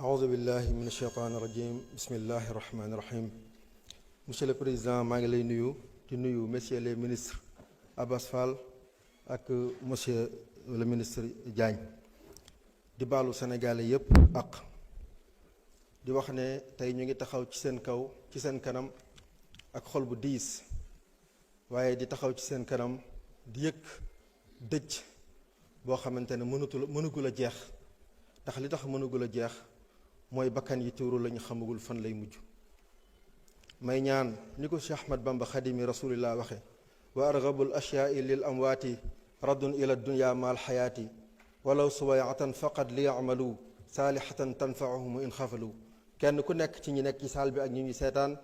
aoudu billahi min asheytaan irajim bismillahi irrahmani irrahim. Monsieur le Président, maa ngi lay nuyu di nuyu messieurs les ministres Abbas Fall ak monsieur le ministre Diagne, di baalu Sénégalais yépp ak di wax ne tey ñu ngi taxaw ci seen kaw ci seen kanam ak xol bu diis, waaye di taxaw ci seen kanam di yëg dëj boo xamante ne mënugul a jeex, ndax li tax mënugul a jeex mooy bakkan yi tuuru lañu xamagul fan lay mujj. may ñaan ni ko Cheikh Ahmad Bamba xadimi rasulillah waxe wa argabul ashyaai lil amwaati raddun ila dunya maal xayaati walaw suwayatan faqad li yamalu saalihatan tanfaahum in xafalu. kenn ku nekk ci ñi nekk ci saal bi ak ñi ñuy seetaan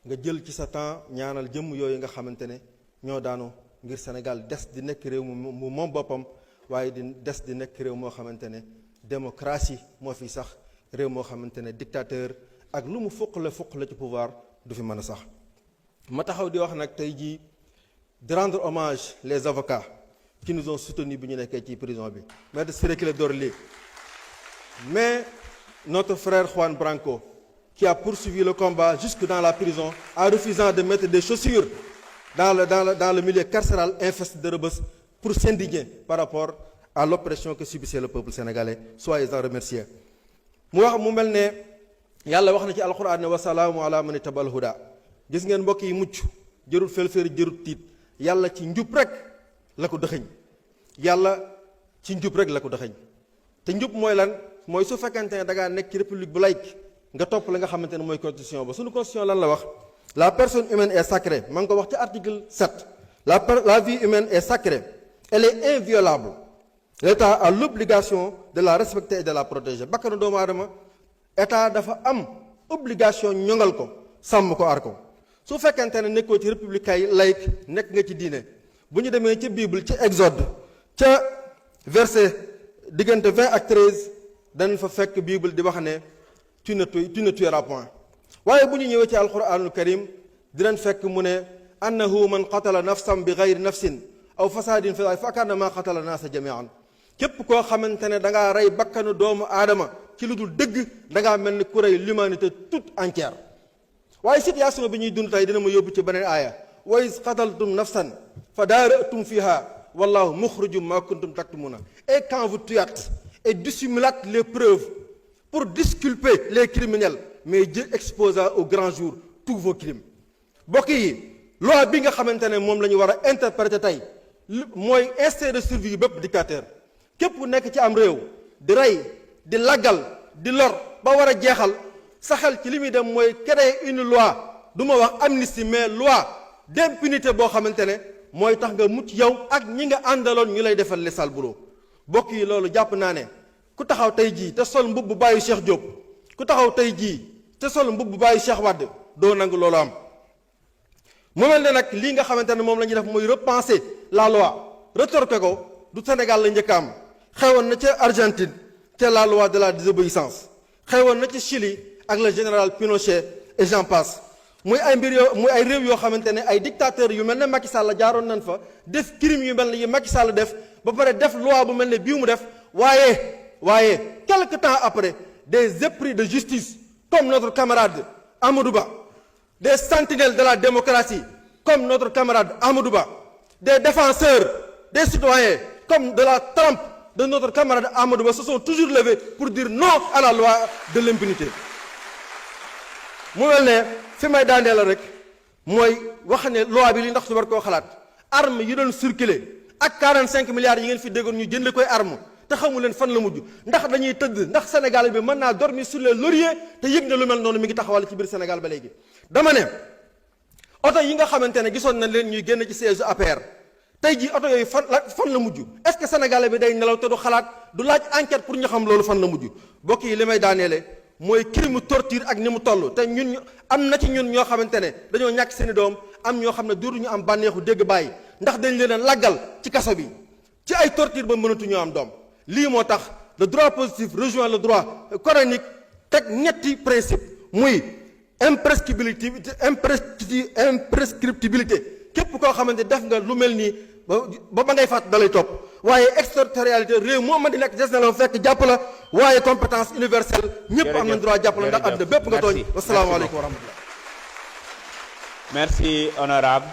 nga jël ci sa temps ñaanal jëmm yooyu nga xamante ne ñoo daanu ngir Sénégal des di nekk réew mu moom boppam, waaye di des di nekk réew moo xamante ne démocratie moo fi sax, réew moo xamante ne dictateur ak lu mu fuq la ci pouvoir du fi mën a sax. ma taxaw di wax nag tey jii di rendre hommage les avocats qui nous ont soutenus bi ñu nekkee ci prison bi, maître Ciré Clédor Ly, mais notre frère Juan Branco qui a poursuivi le combat jusque dans la prison en refusant de mettre des chaussures dans le milieu carcéral infesté de Rebeuss pour s'indigner par rapport à l'oppression que subissait le peuple sénégalais. Soyez-en remerciés. mu mel ne yàlla wax na ci alquran ne wasalaamu ala man itabal huda. gis ngeen mbokk yi mucc jërul felféeri jërul tiit, yàlla ci njub rek la ko dëxëñ, yàlla ci njub rek la ko dëxëñ. te njub mooy lan? mooy su fekkente ne da ngaa nekk ci république bu laïque nga topp la nga xamante ne mooy constitution ba. suñu constitution lan la wax? la personne humaine est sacrée, ma ngi ko wax ci article 7. la vie humaine est sacrée, elle est inviolable. L'État a l'obligation de la respecter et de la protéger. bakkanu doomu aadama état dafa am obligation ñoŋal ko, sàmm ko, aar ko. su fekkente ne nekkoo ci république laïque, nekk nga ci diine. bu ñu demee ci Bible ci Exode ca verset diggante 20 ak 13 dañ fa fekk Bible di wax ne tu ne tueras point. waaye bu ñu ñëwee ci alquranul karim dinañ fekk mu ne annahu man qatala nafsan bi gayri nafsin aw fasadin fi fa kannama qatala naasa jamian. képp koo xamante ne da ngaa rey bakkanu doomu aadama ci lu dul dëgg, da ngaa mel ni ku rey l'humanité toute entière. waaye situation bi ñuy dund tey dina ma yóbbu ci beneen aaya, wa iz qataltum nafsan fa daaratum fiha wallahu mukhrijum ma kuntum taktumuna. Et quand vous tuâtes et dissimulâtes les preuves pour disculper les criminels, mais Dieu exposa au grand jour tous vos crimes. bokk yi loi bi nga xamante ne moom la ñu war a interpréter tey mooy instinct de survie yu bépp dictateur. képp ku nekk ci am réew di rey di laggal di lor ba war a jeexal, sa xel ci li muy dem mooy créer une loi, du ma wax amnistie mais loi d'impunité boo xamante ne mooy tax nga mucc yow ak ñi nga àndaloon ñu lay defal les sales boulots. bokk yi loolu jàpp naa ne ku taxaw tey jii te sol mbubb bu bàyyi Cheikh Diop, ku taxaw tey jii te sol mbubb bu bàyyi Cheikh Wade, doo nangu loolu am. mu mel ne nag lii nga xamante ne moom la ñuy def mooy repenser la loi, retorquer ko. du Sénégal la njëkk am, xewoon na ca Argentine ca la loi de la désobéissance, xewoon na ca Chili ak le général Pinochet et j'en passe. muy ay mbir yoo muy ay réew yoo xamante ne ay dictateurs yu mel ne Macky Sall jaaroon nañ fa def crime yu mel ne yi Macky Sall def ba pare def loi bu mel ne bii mu def. waaye quelque temps après, des épris de justice comme notre camarade Amadou Ba, des sentinelles de la démocratie comme notre camarade Amadou Ba, des défenseurs des citoyens comme de la trempe de notre camarade Amadou Ba se sont toujours levés pour dire non à la loi de l'impunité. mu mel ne fi may daandee la rek mooy wax ne loi bi li ndax su war koo xalaat, arme yi doon circuler ak 45 milliards yi ngeen fi déggoon ñu jënd koy arme te xamu leen fan la mujj. ndax dañuy tëdd, ndax Sénégal bi mën naa dormir sur les lauriers te yëg na lu mel noonu mi ngi taxawal ci biir Sénégal ba léegi. dama ne oto yi nga xamante ne gisoon nañ leen ñuy génn ci siège APR tey jii oto yooyu fan la mujj. est-ce que Sénégalais bi day nelaw te du xalaat, du laaj enquête pour ñu xam loolu fan la mujj. bokk yi li may daaneele mooy crime torture ak ni mu toll te ñun am na ci ñun ñoo xamante ne dañoo ñàkk seeni doom, am ñoo xam ne dootuñu am bànneexu dégg bàyyi ndax dañ leen a laggal ci kaso bi ci ay torture ba mënatuñoo am doom. lii moo tax le droit positif rejoint le droit coranique teg ñetti principe muy imprescriptibilité képp koo xamante def nga lu mel nii ba ngay faat da lay topp waaye extraterritorialité réew moo mën di nekk des na la fekk jàpp la waaye compétence universelle ñëpp am nañ droit jàpp la ndax àdduna bépp nga tooñ. wasalaamaaleykum wa rahmatullah. Merci honorable.